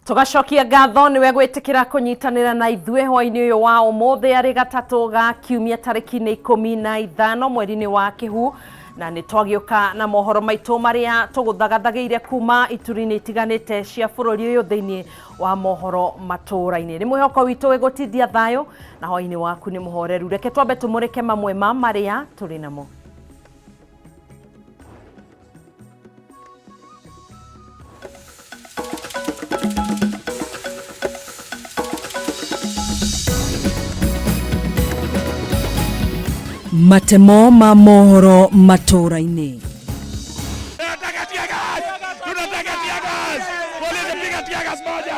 Tugacokia ngatho niwe gwitikira kunyitanira na ithuĩ hwainĩ ũyũ wa ũmũthĩ arĩ gatatũ ga kiumia tarĩki-inĩ 15 mweri-inĩ wa Kĩhu, na nĩ twagĩũka na mohoro maitũ marĩa tũgũthagathagĩire kuma ituri-inĩ itiganĩte cia bũrũri ũyũ thĩinĩ wa mohoro matũũra-inĩ. Nĩ mwĩhoko witũ wĩgũtindia thayũ na hwainĩ waku nĩ mũhoreru. Reke twambe tũmũrĩke mamwe ma marĩa tũrĩ namo. Matemo ma mohoro matũũra-inĩ. Tunataka tear gas! Tunataka tear gas! Polisi piga tear gas moja!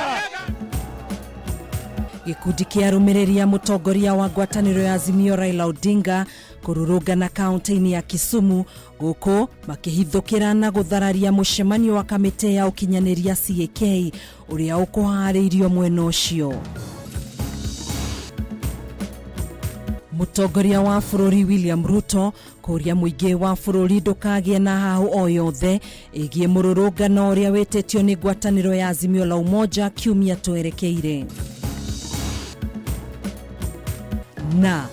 Gĩkundi kĩa arũmĩrĩri a mũtongoria wa ngwatanĩro ya Azimio Raila Odinga kũrũrũngana kaunti-inĩ ya Kisumu gũkũ makĩhithũkĩra na gũthararia mũcemanio wa kamĩtĩ ya ũkinyanĩria CAK ũrĩa ũkũharĩirio mwena ũcio. Mũtongoria wa bũrũri William Ruto kũria mũingĩ wa bũrũri ndũkagĩe na hahũ o yothe ĩgiĩ mũrũrũngano ũrĩa wĩtĩtio nĩ ngwatanĩro ya Azimio la Umoja kiumia twerekeire. Na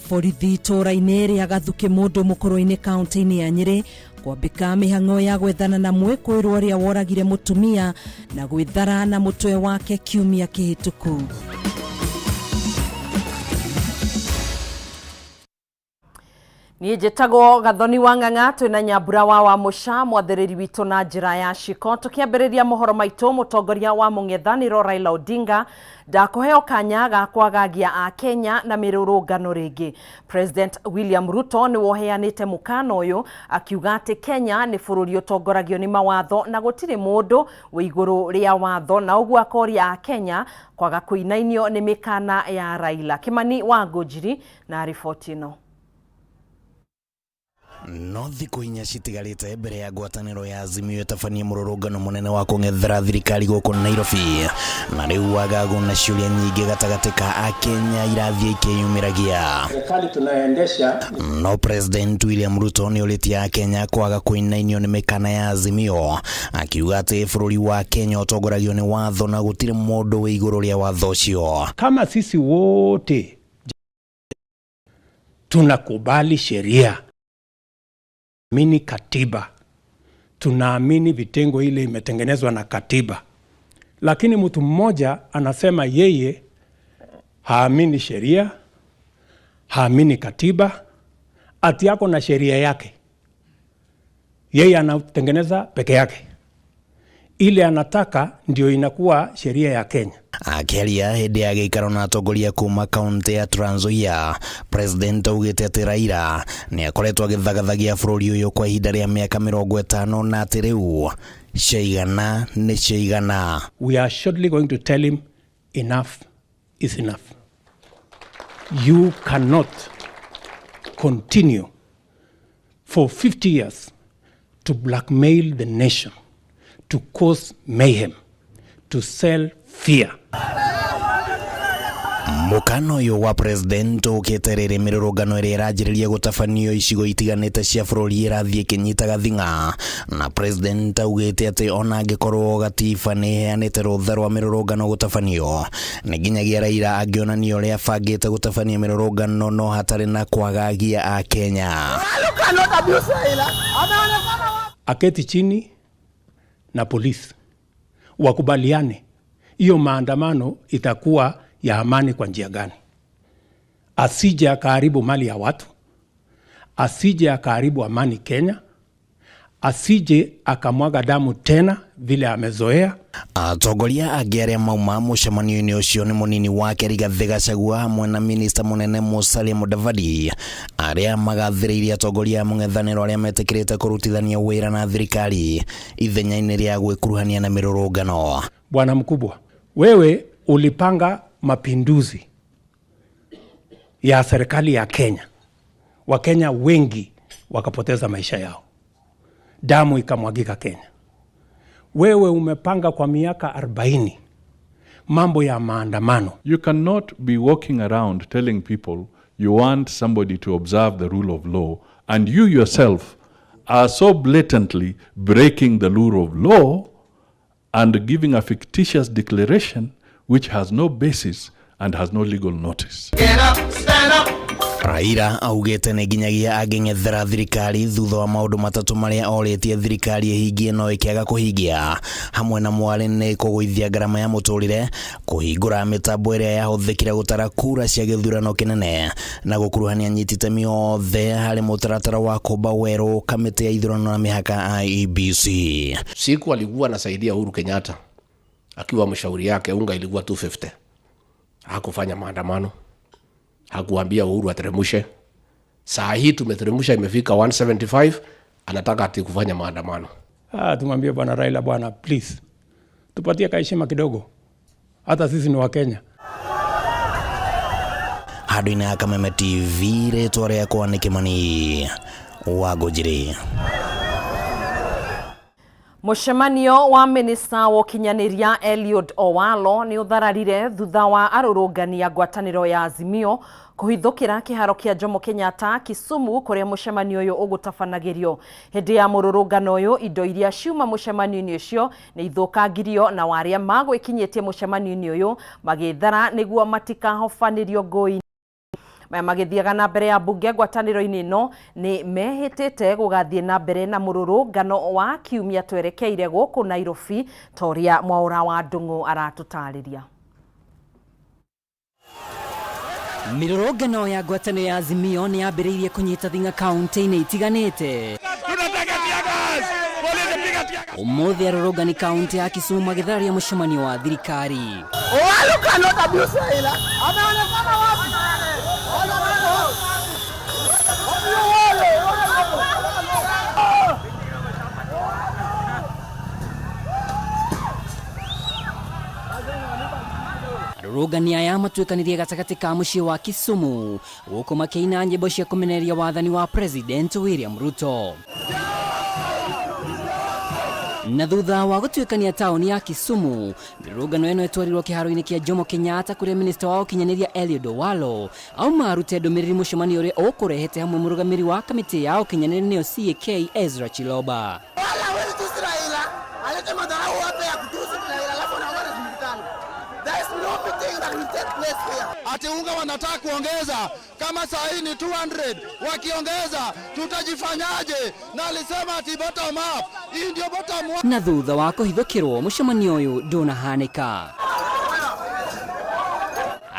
borithi itũũra-inĩ rĩa Gathukĩ mũndũ mũkũrũ-inĩ kaunti-inĩ ya Nyĩrĩ kwambĩka mĩhang'o ya gwethana na mwĩkũĩrwo ũrĩa woragire mũtumia na gwĩthara na mũtwe wake kiumia kĩhĩtũku. Niĩ njĩtagwo Gathoni wa Ng'ang'a, twĩna Nyambura wa Wamũca mwathĩrĩri witũ na njĩra ya ciko. Tũkĩambĩrĩria mohoro maitũ, mũtongoria wa mũng'ethanĩro Raila Odinga ndakũheo kanya ga kwagagia a Kenya na mĩrũrũngano rĩngĩ. President William Ruto nĩwe ũheanĩte mũkana ũyũ akiuga atĩ Kenya nĩ bũrũri ũtongoragio nĩ mawatho na gũtirĩ mũndũ wĩ igũrũ rĩa watho, na ũguo akoria a Kenya kwaga kũinainio nĩ mĩkana ya Raila. Kĩmani wa Ngũnjiri na riboti ĩno. No thikũ 4 citigarĩte mbere ya ngwatanĩro ya Azimio ĩtabanie mũrũrũngano mũnene wa kũng'ethera thirikari gũkũ Nairobi, na rĩu wagagu na ciũria nyingĩ gatagatĩ ka Akenya irathiĩ ikĩyumĩragia. Serikali tunayoendesha. No President William Ruto nĩ ũrĩtie Akenya kwaga kũinainio nĩ mĩkana ya Azimio, akiuga atĩ bũrũri wa Kenya ũtongoragio nĩ watho na gũtirĩ mũndũ wĩ igũrũ rĩa watho ũcio. Kama sisi wote tunakubali sheria, mini katiba, tunaamini vitengo ile imetengenezwa na katiba, lakini mtu mmoja anasema yeye haamini sheria, haamini katiba, ati yako na sheria yake, yeye anatengeneza peke yake, ile anataka ndio inakuwa sheria ya Kenya. Akĩaria hĩndĩ ya gĩikaro na atongoria kuma kaunti ya Trans Nzoia, President augĩte atĩ Raila nĩ akoretwo agĩthagathagia bũrũri ũyũ kwa ihinda rĩa mĩaka 50 na atĩ rĩu ciaigana nĩ ciaigana. We are shortly going to tell him enough is enough. You cannot continue for 50 years to blackmail the nation, to cause mayhem, to sell fear. Mũkana ũyũ wa president ũkĩte rĩrĩ mĩrũrũngano ĩrĩa ĩranjĩrĩria gũtabanio icigo itiganĩte cia bũrũri ĩrathiĩ ĩkĩnyitaga thing'a, na president augĩte atĩ ona angĩkorwo gatiba nĩ ĩheanĩte rũtha rwa mĩrũrũngano gũtabanio, nĩ nginyagia Raila angĩonania ũrĩa abangĩte gũtabania mĩrũrũngano no hatarĩ na kwagagia a Kenya. Aketi chini na polisi wakubaliane hiyo maandamano itakuwa ya amani kwa njia gani, asije akaharibu mali ya watu, asije akaharibu amani Kenya, asije akamwaga damu tena vile amezoea. Atongoria angĩ arĩa mauma mũcemanio-inĩ ũcio nĩ mũnini wake Rigathĩ Gachagua hamwe na minista mũnene Musalia Mudavadi, arĩa magathĩrĩirie atongoria a mũng'ethanĩro arĩa metĩkĩrĩte kũrutithania wĩra na thirikari ithenya-inĩ rĩa gwĩkuruhania na mĩrũrũngano. Bwana mkubwa, wewe ulipanga mapinduzi ya serikali ya Kenya, Wakenya wengi wakapoteza maisha yao, damu ikamwagika Kenya. Wewe umepanga kwa miaka 40 mambo ya maandamano. You cannot be walking around telling people you want somebody to observe the rule of law and you yourself are so blatantly breaking the rule of law and giving a fictitious declaration which has no basis and has no legal notice. Get up, stand up. Raila augĩte nĩ nginyagia angĩng'ethera thirikari thutha wa maũndũ matatũ marĩa orĩtie thirikari ĩhingie no ĩkĩaga kũhingia, hamwe na mwarĩ nĩ kũgũithia ngarama ya mũtũrĩre, kũhingũra mĩtambo ĩrĩa yahũthĩkire gũtara kura cia gĩthurano kĩnene, na gũkuruhania anyiti itemi othe harĩ mũtaratara wa kũmba werũ kamĩtĩ ya ithurano na mĩhaka IEBC. Siku alikuwa anasaidia Uhuru Kenyatta akiwa mshauri yake, unga ilikuwa 250. Hakufanya maandamano, hakuambia Uhuru ateremushe. Saa hii tumeteremusha, imefika 175, anataka ati kufanya maandamano. Tumwambie Bwana Raila, bwana, please tupatie kaheshima kidogo, hata sisi ni Wakenya. Handũ-inĩ ha Kameme TV, rĩtwa rĩakwa nĩ Kĩmani wa Ngũnjiri. Mũcemanio wa minista wa ũkinyanĩria Eliud Owalo nĩ ũthararire thutha wa arũrũngani a ngwatanĩro ya Azimio kũhithũkĩra kĩharo kĩa Jomo Kenyatta Kisumu kũrĩa mũcemanio ũyũ ũgũtabanagĩrio. Hĩndĩ ya mũrũrũngano ũyũ, indo iria ciuma mũcemanio-inĩ ũcio nĩ ithũkangirio na arĩa magwĩkinyĩtie mũcemanio-inĩ ũyũ magĩthara nĩguo matikahobanĩrio ngũĩ. Maya magĩthiaga na mbere ya mbunge ngwatanĩro-inĩ ĩno nĩ mehĩtĩte gũgathiĩ na mbere na mũrũrũngano wa kiumia twerekeire gũkũ Nairobi ta ũrĩa Mwaũra wa Ndung'u aratũtarĩria. Mĩrũrũngano ya ngwatanĩro ya Azimio nĩ yambĩrĩirie kũnyita thing'a kaunti-inĩ itiganĩte. Tunataka tear gas! Polisi piga tear gas! Ũmũthĩ arũrũngani kaunti ya Kisumu magĩthararia mũcemanio wa thirikari. Owalo cannot abuse Raila. Ameonekana wapi? Arũrũngani aya matuĩkanĩrie gatagatĩ ka mũciĩ wa Kisumu gũkũ makĩina nyĩmbo cia kũmenereria wathani wa President William Ruto. Na thutha wa gũtuĩkania taũni ya Kisumu, mĩrũrũngano ĩno ĩtwarirwo kĩharo-inĩ kĩa Jomo Kenyatta kũrĩa minista wa ũkinyanĩria Eliud Owalo auma arute ndũmĩrĩri mũcemanio ũrĩa ũkũrehete hamwe mũrũgamĩrĩri wa kamĩtĩ ya ũkinyanĩria nĩyo CAK Ezra Chiloba. Wala hawezi tusi Raila. Alete madharau hapa ya kutusi Raila alafu anaongea na mkutano. There is no meeting that will take place here. Ati unga wanataka kuongeza kama saa hii ni 200, wakiongeza tutajifanyaje? Na alisema ati bottom up, hii ndio bottom up. Na thutha wa kũhithũkĩrwo mũcemanio ũyũ ndũnahanĩka.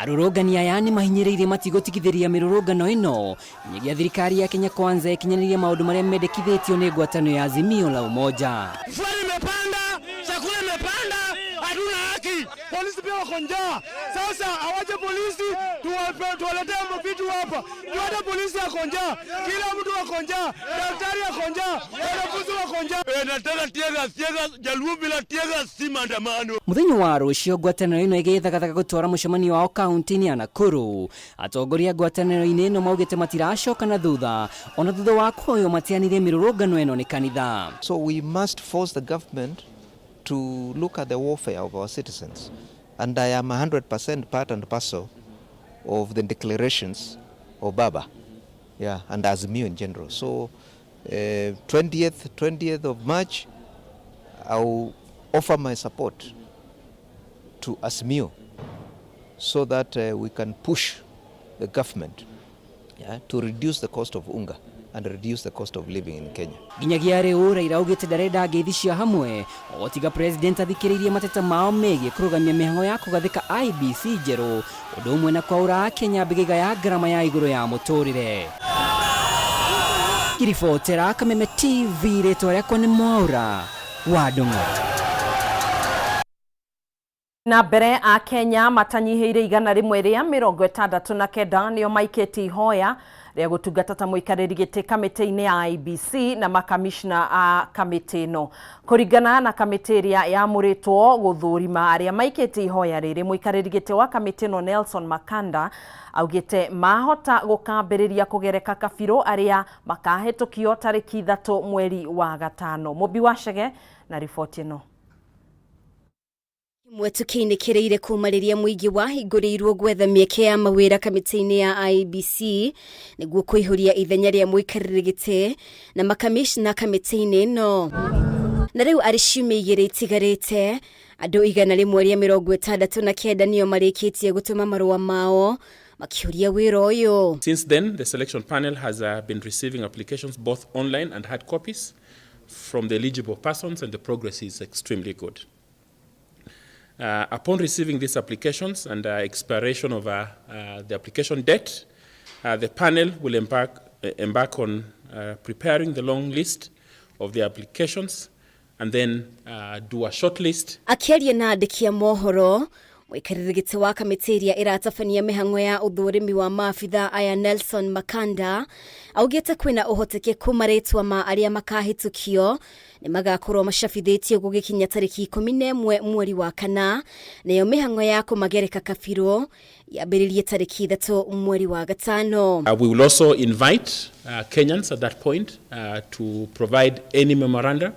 Arũrũngani aya nĩ mahinyĩrĩirie matigũtigithĩria mĩrũrũngano ĩno nginyagia thirikari ya Kenya Kwanza ĩkinyanĩrie maũndũ marĩa mendekithĩtio nĩ ngwatanĩro ya Azimio la Umoja. Fueli imepanda, chakula imepanda, hatuna haki. Polisi pia wako njaa. Sasa awache polisi tuwaletee vitu hapa. Juu hata polisi ako njaa, kila mtu ako njaa, daktari ako njaa, wanafunzi wako njaa. Nataka tear gas, tear gas, Jaluo bila tear gas si maandamano. Mũthenya wa rũciũ ngwatanĩro ĩno ĩgĩthagathaga gũtwara mũcemanio wao kaunti-inĩ ya Nakuru. Atongoria a ngwatanĩro-inĩ ĩno maugĩte matiracoka na thutha ona thutha wa kũhoywo mateanĩrie mĩrũrũngano ĩno nĩ kanitha. So we must force the government to look at the welfare of our citizens. And I am 100% part and parcel of the declarations of Baba, yeah, and Azimio in general. So 20th of March, I will offer my support to Azimio so that we can push the government, yeah, to reduce the cost of unga and reduce the cost of living in Kenya. Nginyagia rĩu Raila augĩte ndarenda ngeithi cia hamwe o tiga president athikĩrĩirie mateta mao megiĩ kũrũgamia mĩhang'o ya kũgathĩka IEBC njerũ ũndũ ũmwe na kwaũra Kenya mbĩgĩga ya ngarama ya igũrũ ya mũtũrĩre. Ngiribotera Kameme TV, rĩtwa rĩakwa nĩ Mwaũra wa Ndung'u. Na mbere a Kenya matanyihĩire 169 nĩo maikĩtie ihoya rĩa gũtungata ta mũikarĩri gĩtĩ kamĩtĩ-inĩ ya IEBC na makamishna a kamĩtĩ ĩno. Kũringana na kamĩtĩ ĩrĩa yamũrĩtwo gũthũrima arĩa maikĩtie ihoya rĩrĩ, mũikarĩri gĩtĩ wa kamĩtĩ ĩno Nelson Makanda augĩte mahota gũkambĩrĩria kũgereka kabirũ arĩa makahĩtũkio tarĩki 3 mweri wa 5. Mũmbi wa Chege na riboti ĩno. Kimwe tukiinĩkĩrĩire kuma rĩrĩa mũingĩ wahingũrĩirwo gwetha mĩeke ya mawĩra kamĩtĩ-inĩ ya IEBC nĩguo kũihũria ithenya rĩa mũikarĩri gĩtĩ na makamishna kamĩtĩ-inĩ ĩno. Na rĩu arĩ ciumia 2 itigarĩte, andũ 169 nĩo marĩkĩtie gũtũma marũa mao makĩũria wĩra ũyũ. Since then, the selection panel has been receiving applications both online and hard copies from the eligible persons, and the progress is extremely good. Upon receiving these applications and expiration of the application date, the panel will embark on preparing the long list of the applications and then do a short list. Akĩaria na andĩki a mohoro, mũikarĩri gĩtĩ wa kamĩtĩ ĩrĩa ĩratabania mĩhang'o ya ũthũrimi wa maabitha aya Nelson Makanda augĩte kwĩna ũhotekeku marĩtwa ma arĩa makahĩtũkio nĩ magakorwo macabithĩtio gũgĩkinya tarĩki 11 mweri wa 4, nayo mĩhang'o ya kũmagereka kabirũ yambĩrĩrie tarĩki 3 mweri wa 5. We will also invite Kenyans at that point to provide any memoranda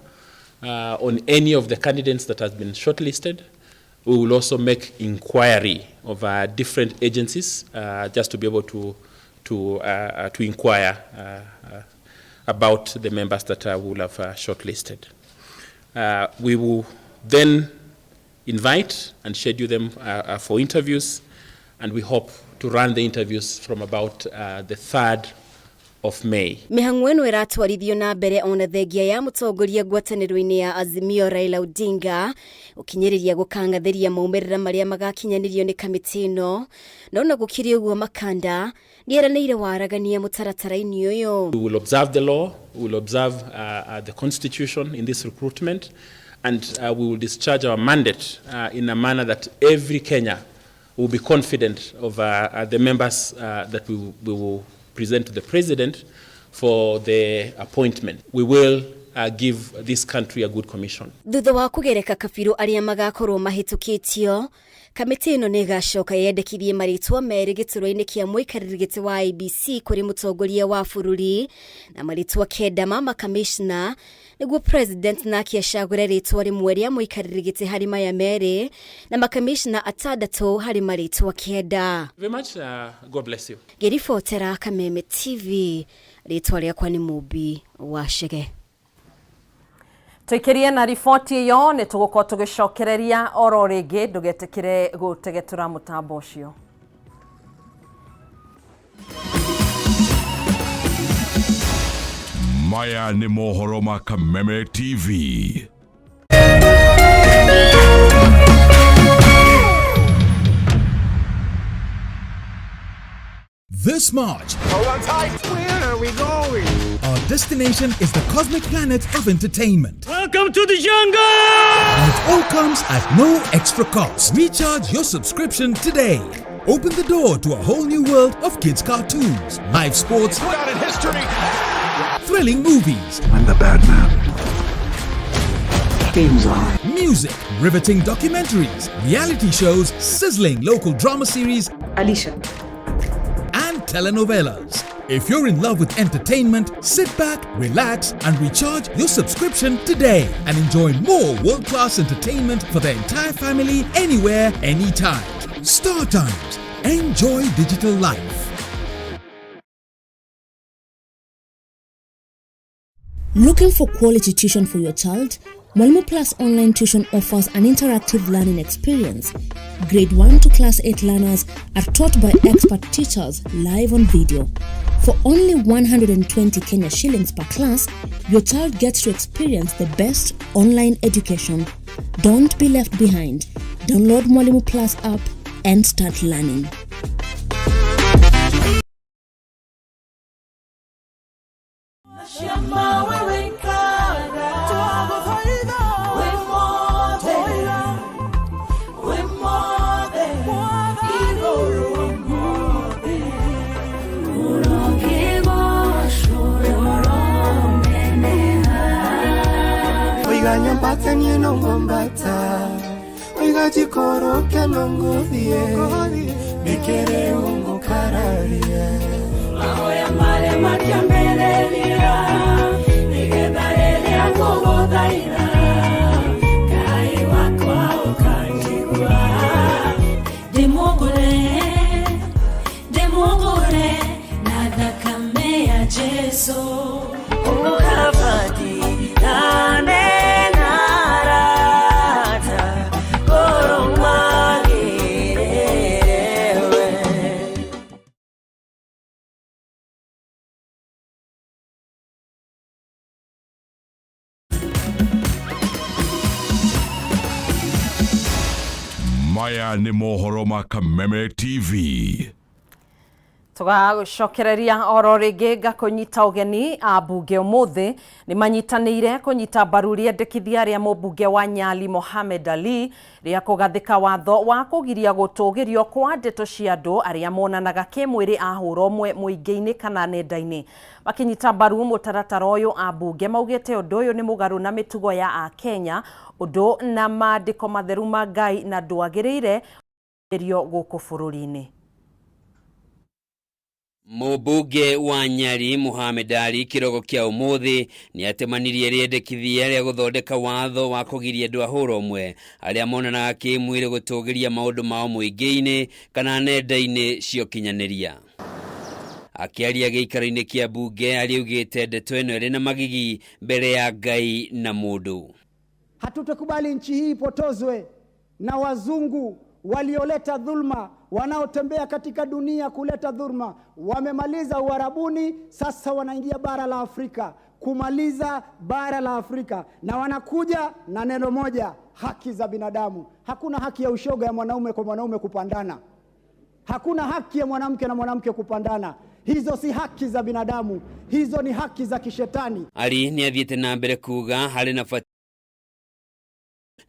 on any of the candidates that has been shortlisted. We will also make inquiry of different agencies just to be able to inquire about the members that we will have shortlisted. We will then invite and schedule them for interviews, and we hope to run the interviews from about the 3rd of May. Mĩhang'o ĩno ĩratwarithio na mbere ona thengia ya mũtongoria ngwatanĩro-inĩ ya Azimio Raila Odinga ũkinyĩrĩria gũkangathĩria maumĩrĩra marĩa magakinyanĩrio nĩ kamĩtĩ ĩno. No na gũkĩrĩ ũguo, Makanda nĩeranĩire waragania mũtaratara-inĩ ũyũ. We will observe the law, we will observe the constitution in this recruitment, and we will discharge our mandate in a manner that every Kenya will be confident of the members that we will present to the president for the appointment. We will give this country a good commission. Thutha wa kũgereka kabirũ arĩa magakorwo mahĩtũkĩtio, kamĩtĩ ĩno nĩ ĩgacoka yendekithie marĩtwa merĩ gĩturwa-inĩ kĩa mũikarĩri gĩtĩ wa IEBC kũrĩ mũtongoria wa bũrũri na marĩtwa 9 ma makamishna nĩguo president nake acagũre rĩtwa rĩmwe rĩa mũikarĩri gĩtĩ harĩ maya merĩ na makamishna 6 harĩ marĩtwa 9. Very much, God bless you. Ngĩribotera Kameme TV, rĩtwa rĩakwa nĩ Mũmbi wa Chege. Tũikĩrie na riboti ĩyo nĩ tũgũkorwo tũgĩcokereria oro rĩngĩ, ndũgetĩkĩre gũtegetũra mũtambo ũcio. Maya nĩ mohoro ma Kameme TV. This March, hold on tight. Where are we going? Our destination is the cosmic planet of entertainment. Welcome to the jungle! And it all comes at no extra cost. Recharge your subscription today. Open the door to a whole new world of kids' cartoons, live sports, out in history, thrilling movies. I'm the bad man. Game's on. Music, riveting documentaries, reality shows, sizzling local drama series, Alicia, and telenovelas. If you're in love with entertainment, sit back, relax, and recharge your subscription today and enjoy more world-class entertainment for the entire family, anywhere, anytime. Star Times. Enjoy digital life. Looking for quality tuition for your child? Mwalimu Plus Online Tuition offers an interactive learning experience. Grade 1 to Class 8 learners are taught by expert teachers live on video. For only 120 Kenya shillings per class, your child gets to experience the best online education. Don't be left behind. Download Mwalimu Plus app and start learning. Jesu ukavadi na nena. Maya nĩ mohoro ma Kameme TV. Tũgacokereria oro rĩngĩ ngakũnyita ũgeni. Ambunge ũmũthĩ nĩ manyitanĩire kũnyita mbaru rĩendekithia rĩa mũmbunge wa Nyali Mohamed Ali rĩa kũgathĩka watho wa kũgiria gũtũgĩrio kwa ndeto cia andũ arĩa monanaga kĩmwĩrĩ a hũra ũmwe mũingĩ-inĩ kana nenda-inĩ. Makĩnyita mbaru mũtaratara ũyũ, ambunge maugĩte ũndũ ũyũ nĩ mũgarũ na mĩtugo ya Akenya, ũndũ na maandĩko matheru ma Ngai na ndwagĩrĩire gũkũ bũrũri-inĩ. Mũmbunge wa Nyali Mohamed Ali kĩrogo kĩa ũmũthĩ nĩ atemanirie rĩendekithia rĩa gũthondeka watho wa kũgiria andũ a hũra ũmwe arĩa monanaga kĩmwĩrĩ gũtũgĩria maũndũ mao mũingĩ-inĩ kana nenda-inĩ cia ũkinyanĩria. Akĩaria gĩikaro-inĩ kĩa mbunge aliugĩte ndeto ĩno ĩrĩ na magigi mbere ya Ngai na mũndũ. Hatutakubali nchi hii ipotozwe na wazungu walioleta dhulma, wanaotembea katika dunia kuleta dhulma. Wamemaliza Uarabuni, sasa wanaingia bara la Afrika kumaliza bara la Afrika, na wanakuja na neno moja, haki za binadamu. Hakuna haki ya ushoga ya mwanaume kwa mwanaume kupandana, hakuna haki ya mwanamke na mwanamke kupandana. Hizo si haki za binadamu, hizo ni haki za kishetani. Ali nĩ athiĩte na mbere kuga harĩ na bata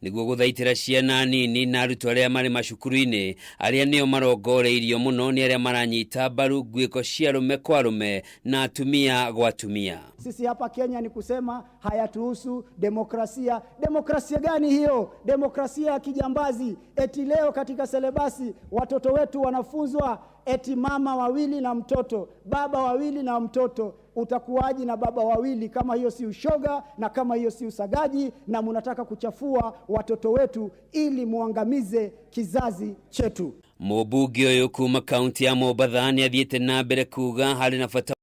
nĩguo gũthaitĩra ciana nini na arutwo arĩa marĩ macukuru-inĩ arĩa nĩo marongoreirio mũno nĩ arĩa maranyita mbaru nguĩko cia arũme kwa arũme na atumia gwa atumia. Sisi hapa Kenya ni kusema hayatuhusu demokrasia. Demokrasia gani hiyo? Demokrasia ya kijambazi. Eti leo katika selebasi watoto wetu wanafunzwa eti mama wawili na mtoto, baba wawili na mtoto. Utakuwaji na baba wawili kama hiyo si ushoga na kama hiyo si usagaji? Na munataka kuchafua watoto wetu ili muangamize kizazi chetu. Mũmbunge ũyũ kuma kaunti ya Mombatha nĩ athiĩte na mbere kuga harĩ na bata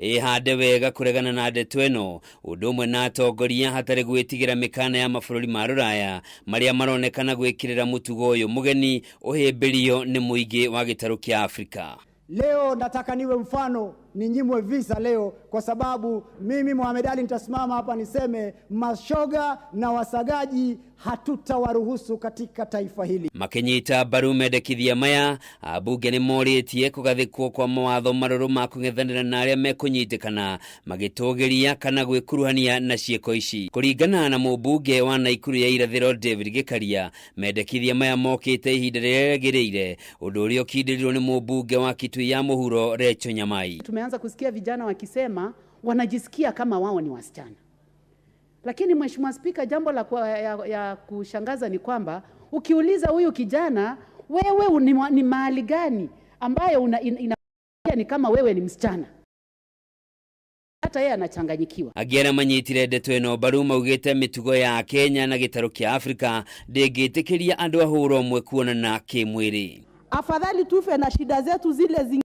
ĩhande wega kũregana na ndeto ĩno ũndũ ũmwe na atongoria hatarĩ gwĩtigĩra mĩkana ya mabũrũri ma rũraya marĩa maronekana gwĩkĩrĩra mũtugo ũyũ mũgeni ũhĩmbĩrio nĩ mũingĩ wa gĩtarũ kĩa Afrika. Leo nataka niwe mfano, ninyimwe visa leo, kwa sababu mimi Mohamed Ali nitasimama hapa niseme mashoga na wasagaji hatutawaruhusu katika taifa hili. Makinyita mbaru mendekithia maya, ambunge nĩ morĩtie kũgathĩkwo kwa mawatho marũrũ ma kũng'ethanĩra na arĩa mekũnyitĩkana magĩtũgĩria kana gwĩkuruhania na ciĩko ici. Kũringana na mũmbunge wa Naikuru ya irathĩro David Gĩkaria, mendekithia maya mokĩte ihinda rĩrĩa rĩagĩrĩire, ũndũ ũrĩa ũkindĩrirwo nĩ mũmbunge wa Kitui ya Mũhuro Recho Nyamai. Tumeanza kusikia vijana wakisema wanajisikia kama wao ni wasichana. Lakini Mheshimiwa Spika, jambo la ya kushangaza ni kwamba ukiuliza huyu kijana, wewe ni mahali gani ambayo ni kama wewe ni msichana, hata yeye anachanganyikiwa. Angĩ arĩa manyitire ndeto ĩno mbaru maugĩte mĩtugo ya Kenya na gĩtarũ kĩa Afrika ndĩngĩtĩkĩria andũ a hũra ũmwe kuonana kĩmwĩrĩ. Afadhali tufe na shida zetu zile zingine,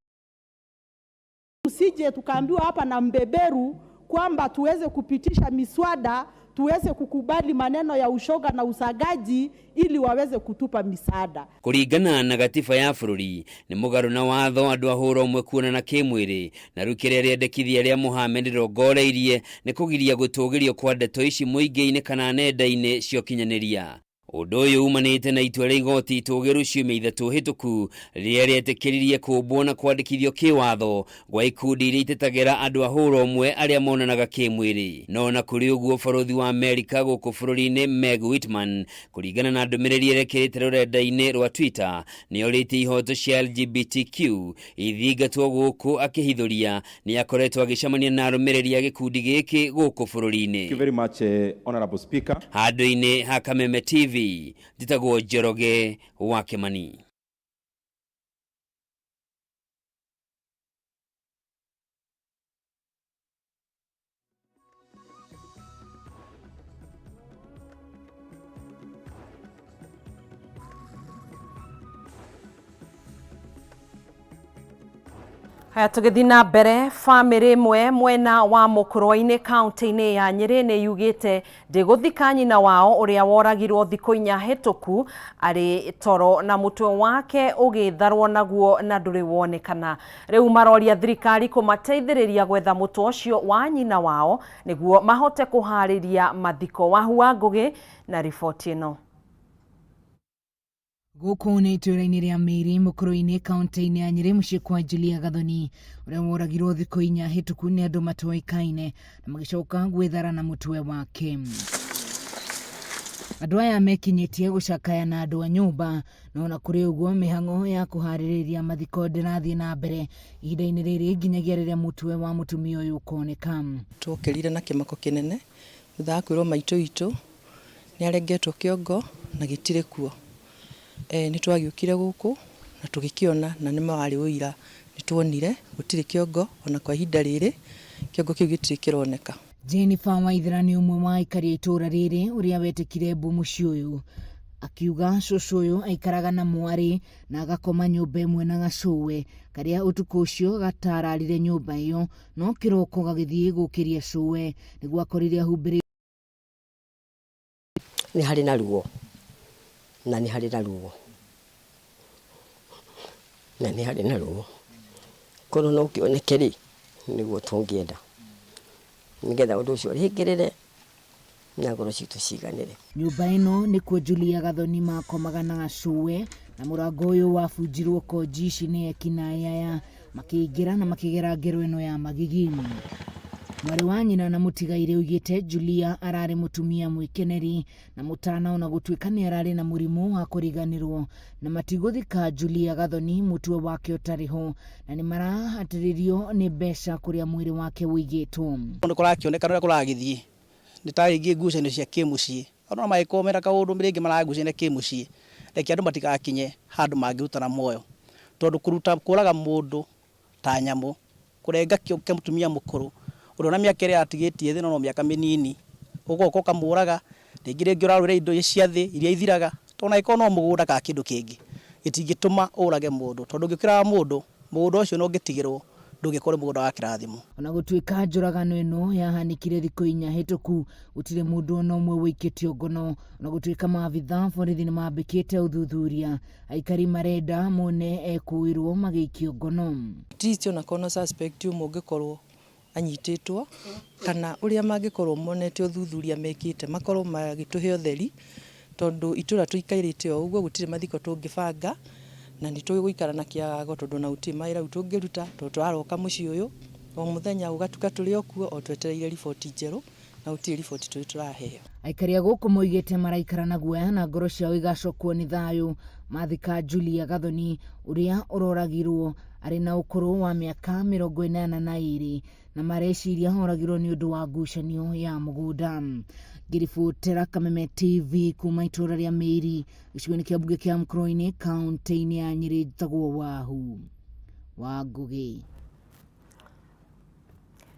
tusije tukaambiwa hapa na mbeberu kwamba tuweze kupitisha miswada, tuweze kukubali maneno ya ushoga na usagaji ili waweze kutupa misaada. Kũringana na gatiba ya bũrũri nĩ mũgarũ na watho andũ a hũra ũmwe kuonana kĩmwĩrĩ, na rĩu kĩrĩa rĩendekithia rĩa Mohamed rĩrongoreirie nĩ kũgiria gũtũgĩrio kwa ndeto ici mũingĩ-inĩ kana nenda-inĩ cia ũkinyanĩria. Ũndũ ũyũ umanĩte na itua rĩa igoti itũgĩru ciumia ithatũ hĩtũku rĩrĩa rĩetĩkĩririe kũmbwo na kwandĩkithio kĩwatho gwa ikundi iria itetagĩra andũ a hũra ũmwe arĩa monanaga kĩmwĩrĩ. No na kũrĩ ũguo, bũrũthi wa Amerika gũkũ bũrũri-inĩ Meg Whitman, kũringana na ndũmĩrĩri ĩrĩa ĩkĩrĩte rũrenda-inĩ rwa Twitter, nĩorĩtie ihoto cia LGBTQ ithingatwo gũkũ akĩhithũria nĩ akoretwo agĩcemania na arũmĩrĩri a gĩkundi gĩkĩ gũkũ bũrũri-inĩ. Thank you very much, Honorable Speaker. Handũ-inĩ ha Kameme TV, njĩtagwo Njoroge wa Kĩmani. Haya, tũgĩthiĩ na mbere, bamĩrĩ ĩmwe mwena wa Mũkũrwe-inĩ kaunti-inĩ ya Nyĩrĩ nĩ yugĩte ndĩgũthika nyina wao ũrĩa woragirwo thikũ inya hĩtũku arĩ toro na mũtwe wake ũgĩtharwo naguo na ndũrĩ wonekana. Rĩu maroria thirikari kũmateithĩrĩria gwetha mũtwe ũcio wa nyina wao nĩguo mahote kũharĩria mathiko. Wahua Ngũgĩ na riboti ĩno. Gũkũ nĩ itũũra-inĩ rĩa Mĩĩrĩ Mũkũrũ-inĩ kaunti-inĩ ya Nyĩrĩ mũciĩ kwa Julia Gathoni ũrĩa woragirwo thikũ inya hĩtũku nĩ andũ matoĩkaine na magĩcoka gwĩthara na mũtwe wake. Andũ aya mekinyĩtie gũcakaya na andũ a nyũmba no ona kũrĩ ũguo mĩhang'o ya kũharĩrĩria mathiko ndĩrathiĩ na mbere ihinda-inĩ rĩrĩ nginyagia rĩrĩa mũtwe wa mũtumia ũyũ ũkoneka. Twokĩrire na kĩmako kĩnene thutha wa kwĩrwo maitũ witũ nĩ arengetwo kĩongo na gĩtirĩ kuo. Nĩ twagĩũkire gũkũ na tũgĩkĩona na nĩ ma warĩ ũira nĩ tuonire gũtirĩ kĩongo ona kwa ihinda rĩrĩ kĩongo kĩu gĩtirĩ kĩroneka. Jennifer Waithera nĩ ũmwe wa aikari a itũũra rĩrĩ ũrĩa wetĩkire mbu mũciĩ ũyũ. Akiuga cũcũ ũyũ aikaraga na mwarĩ na agakoma nyũmba ĩmwe na gacũwe karĩa ũtukũ ũcio gatararire nyũmba ĩyo no kĩroko gagĩthiĩ gũkĩria cũwe nĩguo akorire ahumbĩrĩtwo. Nĩ harĩ na ruo, na nĩ harĩ na ruo, na nĩ harĩ na ruo. Korwo no kĩoneke rĩ, nĩguo tũngĩenda, nĩgetha ũndũ ũcio ũrĩngĩrĩre na ngoro citũ ciganĩre. Nyũmba ĩno nĩkuo Julia Gathoni makomaga na gacũwe na mũrango ũyũ wabunjirwo konji ici nĩ ekinaĩ aya makĩingĩra na makĩgera ngero ĩno ya magigi. Mwarĩ wa nyina na mũtigairĩ oigĩte Julia ararĩ mũtumia mwĩkeneri na mũtana ona gũtuĩka nĩ ararĩ na mũrimũ wa kũriganĩrwo na matigũthika Julia Gathoni mũtwe wake ũtarĩ ho na nĩ marahatĩrĩrio nĩ mbeca kũrĩa mwĩrĩ wake ũigĩtwo. Nĩ kũrakĩonekana ũrĩa kũragĩthiĩ nĩ ta rĩngĩ ngucanio cia kĩmũciĩ, andũ no mangĩkorwo mena kaũndũ rĩngĩ maragucania kĩmũciĩ, reke andũ matigakinye handũ mangĩrutana muoyo, tondũ kũruta kũraga mũndũ ta nyamũ, kũrenga kĩongo kĩa mũtumia mũkũrũ, ũrĩa ona mĩaka ĩrĩa atigĩtie thĩ no mĩaka mĩnini, ũgoka ũkamũraga, rĩngĩ rĩngĩ ũrarũĩra indo cia thĩ iria ithiraga, tondũ ona angĩkorwo no mũgũnda kana kĩndũ kĩngĩ, gĩtingĩtũma ũrage mũndũ, tondũ ũngĩkĩũraga mũndũ, mũgũnda ũcio ona ũngĩtigĩrwo ndũngĩkorwo ũrĩ mũgũnda wa kĩrathimo. Ona gũtuĩka njũragano ĩno yahanĩkire thikũ inya hĩtũku, gũtirĩ mũndũ ona ũmwe ũikĩtio ngono. Ona gũtuĩka maabitha borithi nĩ mambĩkĩte ũthuthuria, aikari marenda mone ekũĩrwo magĩikio ngono. At least ona korwo no suspect ũmwe ũngĩkorwo anyitĩtwo kana ũrĩa mangĩkorwo monete ũthuthuria mekĩte makorwo magĩtũhe ũtheri tondũ itũra tũikarĩte o ũguo gũtirĩ mathiko tũngĩbanga na nĩ tũĩ gũikara na kĩagago tondũ ona gũtirĩ mawĩra rĩu tũngĩruta tondũ tũraroka mũciĩ ũyũ o mũthenya gũgatuka tũrĩ o kuo o twetereire riboti njerũ na gũtirĩ riboti tũrĩ tũraheo. Aikari a gũkũ moigĩte maraikara na guoya na ngoro ciao igacokwo nĩ thayũ mathika Julia Gathoni ũrĩa ũroragirwo arĩ na ũkũrũ wa mĩaka 82 na mareciria oragirwo nĩ ũndũ wa ngucanio ya mũgũnda. Ngĩribotera Kameme TV kuma itũũra rĩa Mĩĩri gĩcigo-inĩ kĩa mbunge kĩa Mkũrũinĩ kaũntĩ-inĩ ya Nyĩrĩ njĩtagwo Wahu wa Ngũgĩ.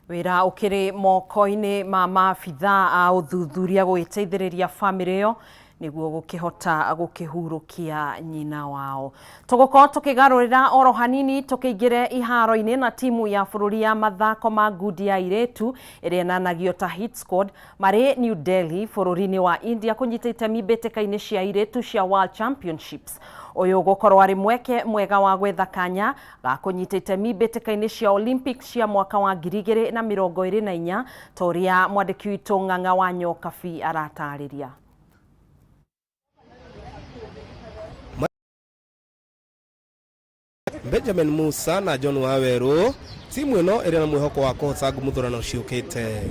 Wĩra ũkĩrĩ moko-inĩ ma maabithaa a ũthuthuria gũgĩteithĩrĩria bamĩrĩ ĩyo nĩguo gũkĩhota gũkĩhurũkia nyina wao. Tũgũkorwo tũkĩgarũrĩra oro hanini tũkĩingĩre iharo-inĩ na timu ya bũrũri ya mathako ma ngundi ya airĩtu ĩrĩa ĩnanagio ta Hit Squad marĩ New Delhi bũrũri-inĩ wa India kũnyita itemi mbĩtĩka-inĩ cia airĩtu cia World Championships. Ũyũ ũgũkorwo arĩ mweke mwega wa gwetha kanya ga kũnyita itemi mbĩtĩka-inĩ cia Olympics cia mwaka wa 2024 ta ũrĩa mwandĩki witũ Ng'ang'a wa Nyokabi aratarĩria. Benjamin Musa na John Waweru timu ĩno ĩrĩ na mwĩhoko wa kũhota ngumuthũrano ciũkĩte.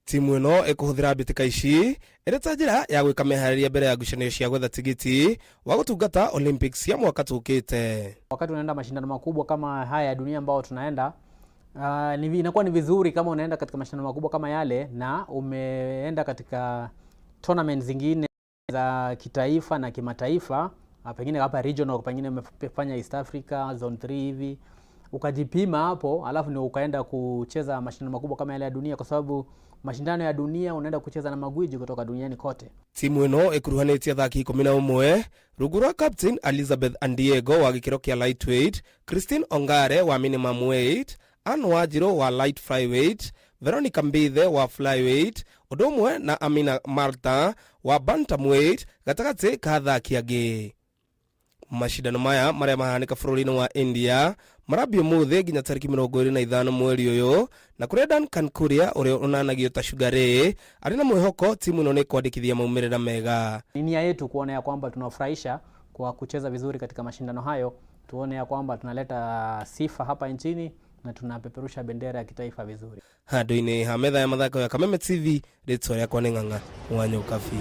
Timu ĩno ĩkũhũthĩra mbĩtĩka ici ĩrĩ ta njĩra ya gwĩka meharĩria mbere ya ngucanio cia gwetha tigiti wa gũtungata Olympics cia mwaka tũkĩte. Wakati unaenda mashindano makubwa kama haya ya dunia ambao tunaenda ni, inakuwa ni vizuri kama unaenda katika mashindano makubwa kama yale na umeenda katika tournament zingine za kitaifa na kimataifa, pengine hapa regional, pengine umefanya East Africa Zone 3 hivi ukajipima hapo, alafu ndio ukaenda kucheza mashindano makubwa kama yale ya dunia, kwa sababu mashindano ya dunia unaenda kucheza na magwiji kutoka duniani kote. Timu ĩno ĩkuruhanĩtie athaki 11 rungu rwa captain Elizabeth Andiego wa gĩkĩro kĩa lightweight, Christine Ongare wa minimum weight, Ann Wanjiru wa light flyweight, Veronica Mbithe wa flyweight, ũndũ ũmwe na Amina Marta wa bantamweight gatagatĩ ka athaki angĩ. Mashindano maya marĩa mahanĩka bũrũri-inĩ wa India Marambia ũmũthĩ nginya tarĩki 25 mweri ũyũ, na kũrĩa Duncan Kuria ũrĩa ũnanagio ta Sugar Ray arĩ na mwĩhoko timu ĩno nĩ ĩkwandĩkithia maumĩrĩra mega. Ni nia yetu kuona ya kwamba tunafurahisha kwa kucheza vizuri katika mashindano hayo, tuone ya kwamba tunaleta sifa hapa nchini na tunapeperusha bendera ya kitaifa vizuri. Handũ-inĩ ha metha ya mathako ya Kameme TV, rĩtwa rĩakwa nĩ Ng'ang'a wa Nyũkabi.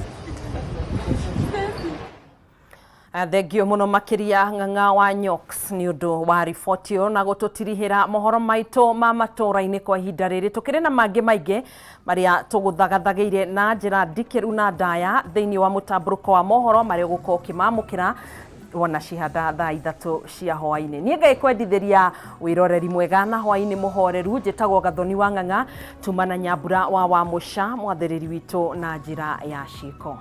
Thengio muno makiria Ng'ang'a wa Nyox ni undu wa riboti ĩyo na gũtũtirihĩra mohoro maitũ ma matũra-inĩ kwa ihinda rĩrĩ. Tũkĩrĩ na mangĩ maingĩ marĩa tũgũthagathagĩire na njĩra ndikĩru na ndaya thĩinĩ wa mũtambũrũko wa mohoro marĩa ũgũkorwo ũkĩmamũkĩra wona cihanda thaa 3 cia hwaĩ-inĩ. Niĩ ngagĩkwendithĩria wĩroreri mwega na hwaĩ-inĩ mũhoreru. Njĩtagwo Gathoni wa Ng'ang'a, tuma na Nyambura wa Wamũca, mwathĩrĩri witũ na njĩra ya ciko.